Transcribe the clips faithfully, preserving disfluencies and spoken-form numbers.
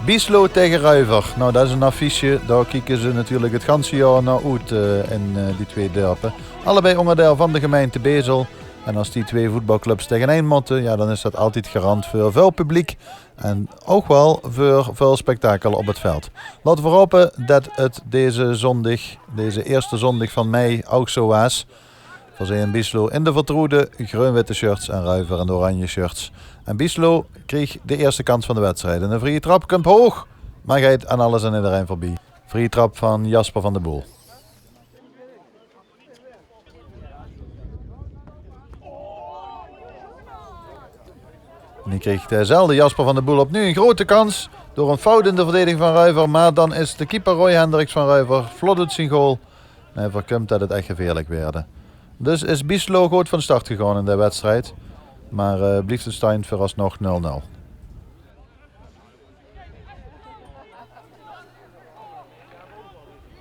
Bieslo tege Ruiver. Nou, det is ein affiche. Dao kieke ze natuurlik het ganse jaor nao oet, eh, in, eh, die twee dörpe. Allebei óngerdeil van de gemeinte Bezel. En as die twee voetbalclubs tegenein mótte, ja, dan is det altied garant veur väöl publiek. En ouch waal veur väöl spektakel op het veld. Laote v'r hope det het deze zóndig, deze ierste zóndig van mei ouch zo waas. V'r zeen Bieslo in de vertroewde greun-witte shirts en Ruiver in de oranje shirts. En Bieslo krieg de ierste kans van de wedstrijd. En de vrieje trap kump hoog, mer geit aan alles en ederein veurbie. Vrieje trap van Jasper van de Boel. En die krieg dezelfde Jasper van de Boel opnuuj ein groete kans door ein fout in de verdediging van Ruiver. Mer dan is de keeper Roy Hendriks van Ruiver vlot oet zien goal. En hae veurkump det het ech gevieërlik weerde. Dus is Bieslo good van start gegange in de wedstrijd. Mer, eh, blief het steind veuroasnog nul nul.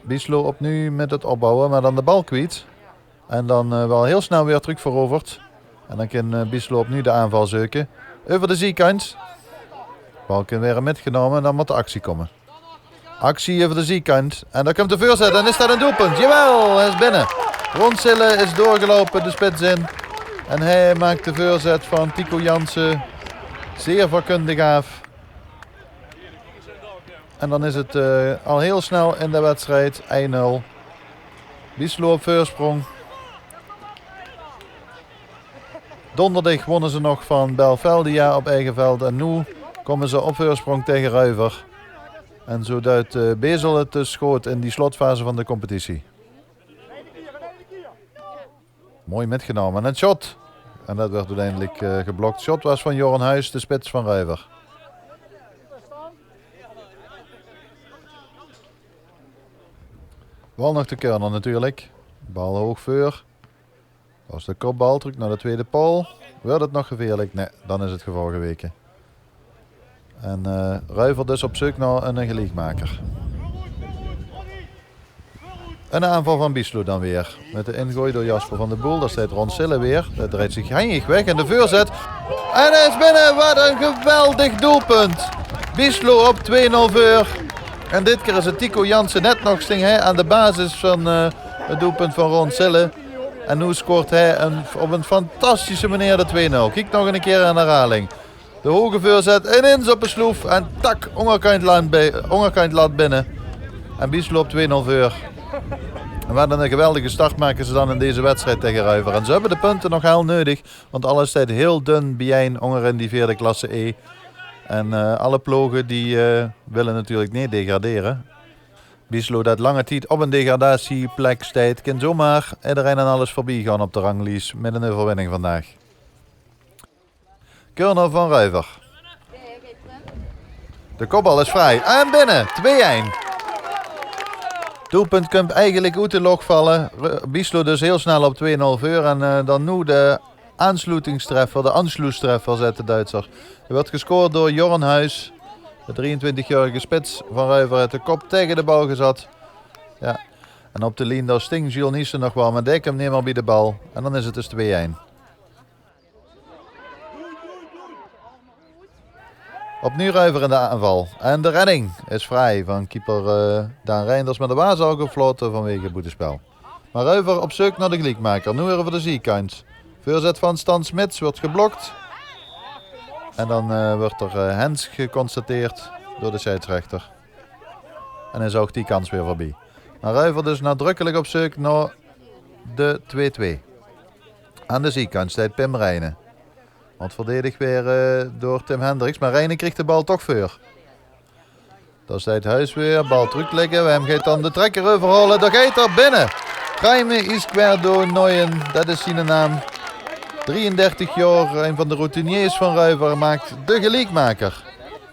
Bieslo opnuuj mit het opbouwe, mer dan de bal kwiet. En dan, eh, waal hiel snel weer trök veroverd. En dan kin, eh, Bieslo opnuuj de aanval zeuke. Euver de ziekant. Bal kin weer mitgenómme en dan mót de actie kómme. Actie euver de ziekant. En dan kump de veurzet. En is det ein doelpunt? Jawel, hae is binne. Ron Sille is doorgeloupe de spits in. En hae maak de veurzet van Tico Jansen zeer vakkundig aaf. En dan is het, eh, al hiel snel in de wedstrijd ein nul. Bieslo op veursprong. Donderdig wónne ze nog van Belfeldia op eige veld. En noe kómme ze op veursprong tege Ruiver. En zo duit, eh, Bezel het dus good in die slotfase van de competitie. Mooi mitgenómme. En het shot. En det werd oeteindelik, eh, geblok. Shot waas van Joran Huis, de spits van Ruiver. Waal nog de corner natuurlik. Bal hoog veur. Waas de kopbal, trök nao de twiede paol. Weurt het nog gevieërlik? Nae, dan is het gevaor geweke. En, eh, Ruiver dus op zeuk nao ein geliekmaker. Ein aanval van Bieslo dan weer. Mit de ingooi door Jasper van de Boel. Dao steit Ron Sille weer. Dae drejt zich henjig weg en de veurzet. En hae is binne. Waat ein geweldig doelpunt. Bieslo op twee nul veur. En dit kier is het Tico Jansen. Net nog sting hae aan de basis van, eh, het doelpunt van Ron Sille. En noe scoort hae ein, op ein fantastische meneer de twee nul. Kiek nog ein kier aan de herhaling. De hoge veurzet, inins op de sloef en tak, óngerkantj lat bi-, óngerkantj lat binne. En Bieslo op twee nul veur. En waat ein geweldige start make ze dan in deze wedstrijd tege Ruiver. En ze höbbe de punte nog hiel neudig, want alles steit hiel dun biejein ónger in die veerde klasse E. En, eh, alle ploge die, eh, wille natuurlik neet degradere. Bieslo det lange tied op ein degradatieplek steit, kin zomaar ederein en alles veurbie gaon op de ranglies mit ein euverwinning vandaag. Corner van Ruiver. De kopbal is vrie. En binne. Twee-ein. Doelpunt kump eigelik oet de loch valle. Ru-, Bieslo dus hiel snel op twee-nul veur. En, eh, dan noe de aansloetingstreffer, de Anschlusstreffer, zaet de Duitser. Dae wuuert gescoord door Joran Huis. De drieëntwintigjarige spits van Ruiver haet de kop taenge de bal gezat. Ja. En op de lien, dao sting Jules Niesen nog waal, mer dae kump neet mier bie de bal. En dan is het dus twee-ein. Opnuuj Ruiver in de aanval. En de redding is vrie van keeper, eh, Daan Reinders. Mer dae waas al geflote vanwege boetespel. Mer Ruiver op zeuk nao de geliekmaker. Noe weer veur de ziekantj. Veurzet van Stan Smits wuuert geblok. En dan, eh, wuuert er, eh, hands geconstateerd door de scheidsrechter. En is ouch die kans weer veurbie. Mer Ruiver dus nadrukkelik op zeuk nao de twee-twee. Aan de ziekantj steit Pim Reijnen. Wuuert verdedigd weer, eh, door Tim Hendriks, mer Reijnen krieg de bal toch veur. Dao steit Huis weer, bal tröklegke. Wae geit dan de trekker euverhaole? Dao geit er binne. Jaime Izquierdo Noyen, det is ziene naam. Drieëndertig jaor, ein van de routiniers van Ruiver, maak de geliekmaker.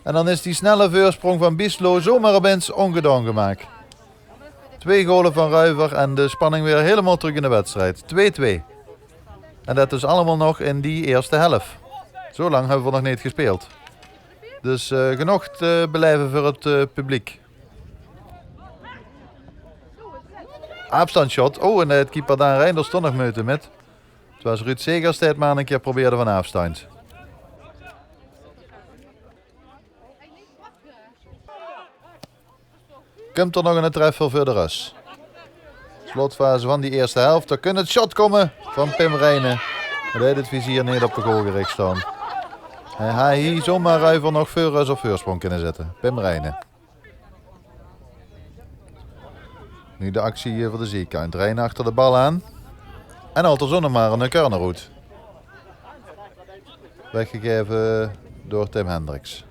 En dan is die snelle veursprong van Bieslo zomaar opins óngedaon gemaak. Twee gole van Ruiver en de spanning weer hielemaol trök in de wedstrijd. Twee-twee. En det is allemaol nog in die ierste helf. Zo lang höbbe v'r nog neet gespeeld. Dus, eh, genóg te belaeve veur het, eh, publiek. Aafstandjsjot. Oh, en, eh, het keeper Daan Reinders stóng nog meujte mit. Het waas Ruud Segers dae het mer ein kier probeerde van aafstandj. Kump d'r nog 'ne treffer veur de Rus? Slotfase van die ierste helf. Dao kin 't shot kómme van Pim Reijnen. Mer dae haet 't vizier neet op de goal gerich staon. Hae haw hie zomaar Ruiver nog veur Rus op veursjprong kinne zitte. Pim Reijnen. Noe de actie hie veur de ziekant. Reijnen achter de bal aan. En haolt d'r zomaar 'ne corner oet. Weggegaeve door Tim Hendriks.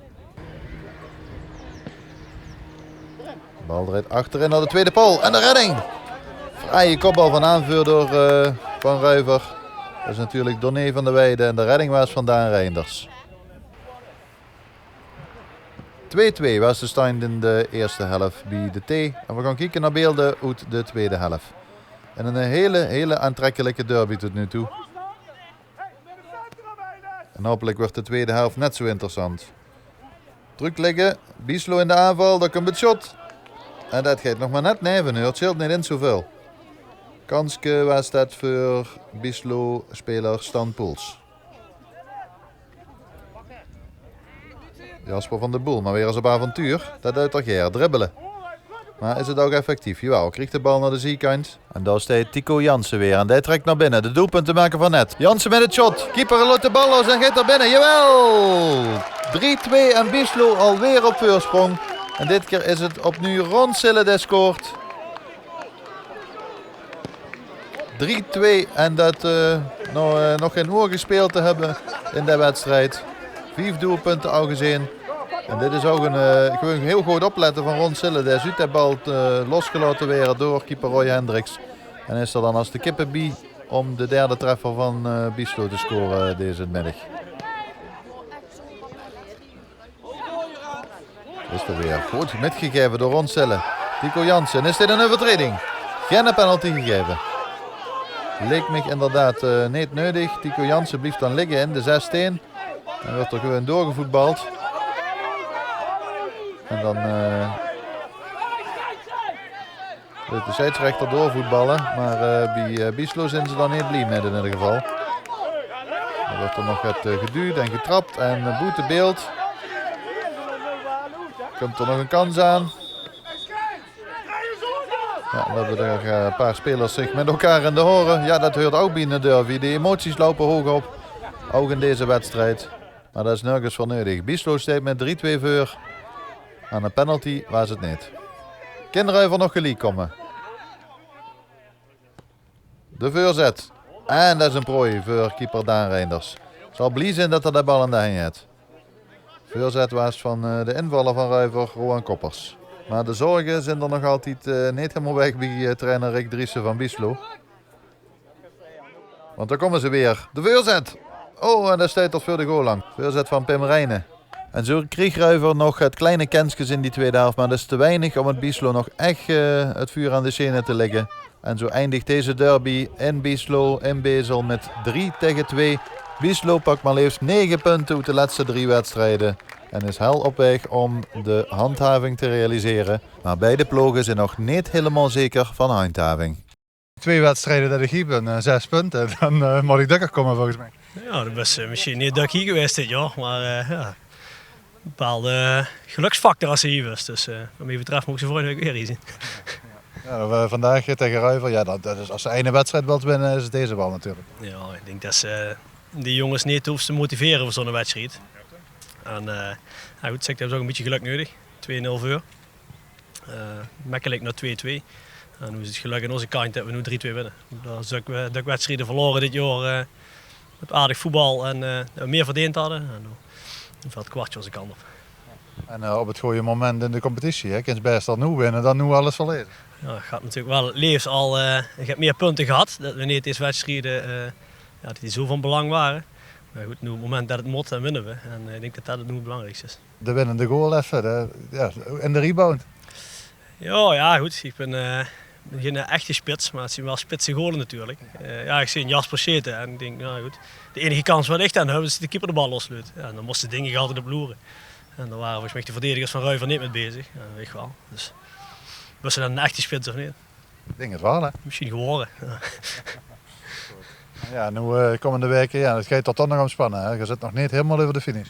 Bal drejt achterin nao de twiede paol. En de redding! Fraaie kopbal van aanveurder, eh, van Ruiver. Dat is natuurlik Doné van de Weide. En de redding waas van Daan Reinders. Twee-twee waas de stand in de ierste helf bie de T. En v'r gaon kieke nao beelde oet de twiede helf. En 'n hele, hele aantrekkelike derby tot noe toe. En haopelik wuuert de twiede helf net zoe interessant. Trökligke, Bieslo in de aanval, dao kump 't shot. En dat geit nog mer net neve, huur. 't Sjeelt neet ins zoeväöl. Kanske waas dat veur Bieslo-speler Stan Poels. Jasper van de Boel, mer weer ins op avontuur. Dat duit 'r gaer, dribbele. Mer is 't ouch effectief? Jawel, krieg de bal nao de ziekant. En dao steit Tico Jansen weer. En dae trèk nao binne. De doelpuntemaker van net. Jansen mit 't shot. Keeper loot de bal los en geit nao binne. Jawel! Drie-twee en Bieslo alweer op veursjprong. En dit kier is 't opnuuj Ron Sille dae scoort. Drie-twee en dat, eh, noe, eh, nog gein oer gespeeld te höbbe in de wedstrijd. Vief doelpunte al gezeen. En dit is ouch 'n, eh, gewoon hiel good oplette van Ron Sille. Dae zuut de bal, eh, losgelaote waere door keeper Roy Hendriks. En is d'r dan es de kippe bie óm de derde treffer van, eh, Bieslo te score, eh, deze middig. Is d'r weer. Good mitgegaeve door Ron Sille. Tico Jansen, is dit 'n euvertraeding? Gein penalty gegaeve. Leek mich inderdaad, eh, neet neudig. Tico Jansen blief dan ligke in de zestien. En wuuert d'r gewoon doorgevoetbald. En dan, eh, Leet de scheidsrechter doorvoetballe, mer, eh, bie, eh, Bieslo zeen ze dan neet blie mit in eder geval. D'r wuuert d'r nog get, eh, geduujd en getrap en, eh, boete beeld. Kump d'r nog 'n kans aan? Jao, dan höbbe d'r, eh, 'n paar spelers zich mit elkaar in de hore. Jao, dat huuert ouch bie 'ne derby. De emoties loupe hoog op, ouch in deze wedstrijd. Mer dat is nörges veur neudig. Bieslo steit mit drie-twee veur. Aan 'n penalty waas 't neet. Kin Ruiver nog geliek kómme? De veurzet. En dat is 'n prooi veur keeper Daan Reinders. Zal blie zeen dat 'r de bal in de henj haet. Veurzet waas van, eh, de invaller van Ruiver, Rowan Koppers. Mer de zörge zeen d'r nog altied, eh, neet hielemaol weg bie, eh, trainer Rick Driessen van Bieslo. Want dao kómme ze weer. De veurzet. Oh, en dao steit 'r veur de goal langs. Veurzet van Pim Reijnen. En zoe krieg Ruiver nog get kleine kenskes in die twiede helf, mer dat is te weinig óm 't Bieslo nog ech, eh, 't vuur aan de sjene te lègke. En zoe eindig deze derby in Bieslo, in Bezel, mit drie tege twee. Bieslo pak mer leefs nege punte oet de lètste drie wedstrieje en is hel op waeg óm de handhaving te realisere. Mer beide ploge zeen nog neet hielemaol zeker van handhaving. Twee wedstrieje dat ich hie bön, eh, zes punte. Dan, eh, mót ich dökker kómme volges mich. Jao, dan bös se mesjiens neet dök hie gewaes dit jaor, mer, eh, jao. Bepaalde geluksfactor es se hie bös. Dus, eh, wat mich betröf mót ich ze volgende waek weer hie zeen. Jao, eh, vandaag, eh, tege Ruiver. Jao, dat, dat is, es se eine wedstried wils winne, is 't deze waal natuurlik. Jao, ich dink dat se, eh, die jónges neet hoofs te motivere veur zoe'n wedstried. En, eh, jao, good, zèk, höbbe ze ouch e bietje gelök neudig. Twee nul veur. Eh, mekkelik nao twee-twee. En noe is 't gelök aan ózze kantj det we noe drie-twee winne. Dao zeen we dök wedstrieje verlaore dit jaor, eh, mit aardig voetbal en, eh, det we mieë verdeend hadde. En noe vèlt 't kwartje ózze kantj op. En, eh, op 't gooj moment in de competitie, hè? Kins bès al noe winne, dan noe alles verleure. Jao, ich had natuurlik waal 't leefs al, eh, ich höb mieë punte gehad, det we neet ins wedstrieje, eh, jao, die zo van belang wore. Mer good, noe op 't moment det 't mót, dan winne we. En, eh, ich dink det det 't noe 't belangriekste is. De winnende goal effe, de, jao, en de rebound. Jao, jao, good. Ich bön, eh, bön geine echte spits, mer 't zeen waal spitse goale natuurlik. Eh, jao, ich zeen Jasper sjete en ich dink, noe good, de einige kans wat ich dan höb, is de keeper de bal losleut. Jao, en dan mós se, dink ich, altied op loere. En dao wore volges mich de verdedigers van Ruiver neet mit bezig. Jao, ich waal. Dus, waas 't dan 'n echte spits of neet? Ich dink 't waal, hè? Mesjiens gewore. Jao. Jao, noe, eh, kómmende waeke, jao, 't geit toch nog óm spanne, hè? Geer zit nog neet hielemaol euver de finish.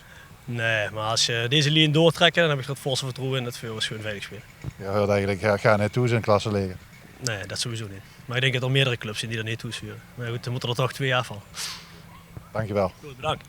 Nee, maar als ze deze lien doortrekken, dan heb ik er het volste vertrouwen in dat we gewoon veilig spelen. Geer huurt eigelik, gaar neet thoes in klasse ligke. Nee, dat sowieso niet. Maar ik denk dat er meerdere clubs zijn die dat niet thoes huren. Maar goed, dan moeten er toch twee afvallen. Dankjewel. Goed, bedankt.